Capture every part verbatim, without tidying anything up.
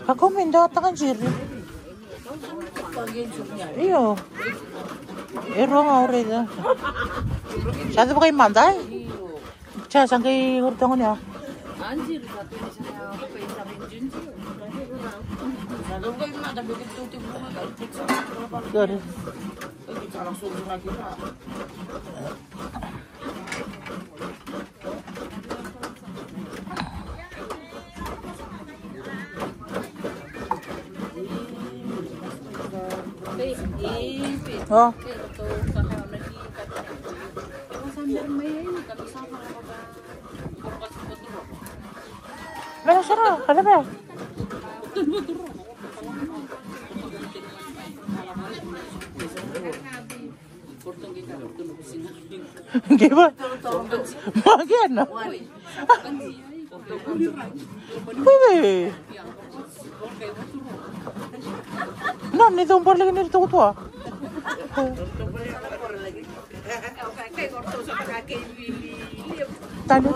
Kakau me dua taka jiri. Io. E rua ga au raica. Sa cava kai mada, e? Sa, sa qai ori toga ni a. Sorry. Oh. Vela sara, vela vela. Qai va. Makena. Ui. Na, ni cau bora lagi ni tu tua. Tani.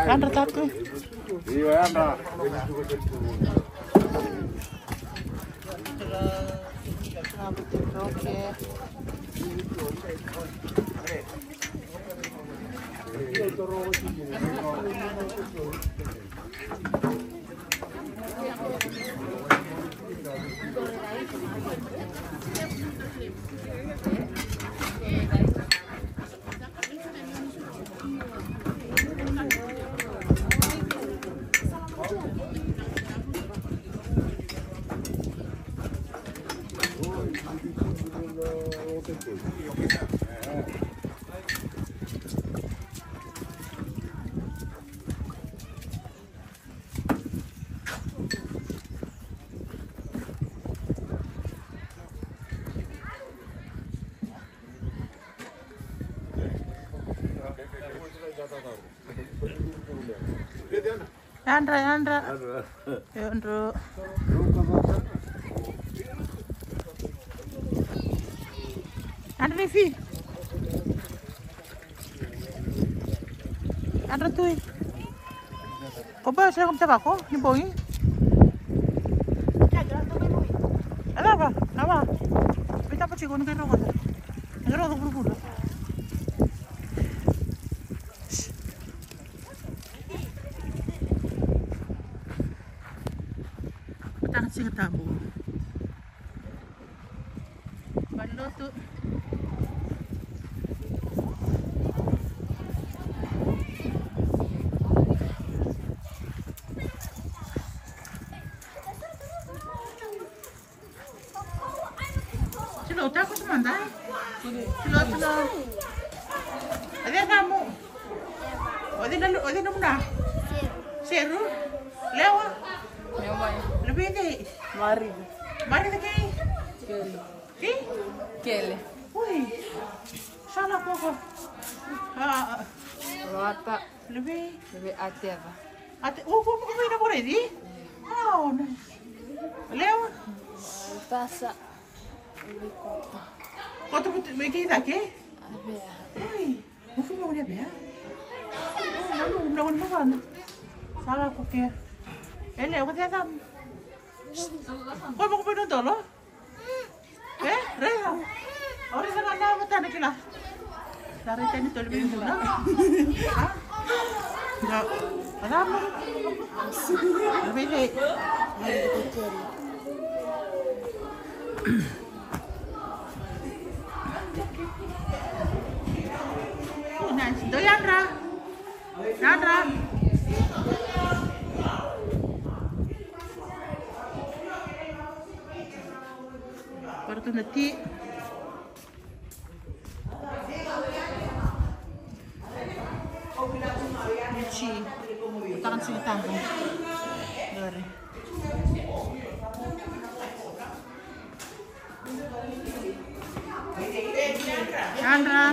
Yadra tatu. Io, yadra. Yadra, yadra. Yadra. Yadra. Yadra ni fi. Yadra tui. Ko ba se kom tavako ni bogi. Ala va, ala va. Vita pa tiko ni kai rogo. Ni rogo bulu bulu. Tanga siga tabu. Vale lotu. Tilo, taku tu mada. Tilo, tilo. Ade kamu. Ode na, ode na muna. Seru. Lewa. Meu mai. Levei cei? Marida. Marida kei? Kele. Kei? Kele. Ui. Sala koko. A, a. Rota. Levei. Levei a teva. A te, o, o, o, mai na voredi? A, o, na. Lewa. Tasa. Levei kota. Kota mutu, me kei cake? A vea. Ui. Mo fuma o ni a vea? O, na, na, na, na, na. Sala ko ke. Ele, o ke cam. Ko mo ko poi na tolo? E, raica. Au raica ga na matana kila. Sa raica ni tolu vei dua. A? Ga. Ada mo. Vei vei. Nice. Dou yadra. Yadra. Rauta na ti. Ti. Taka na siga tabu. Qori. Yadra.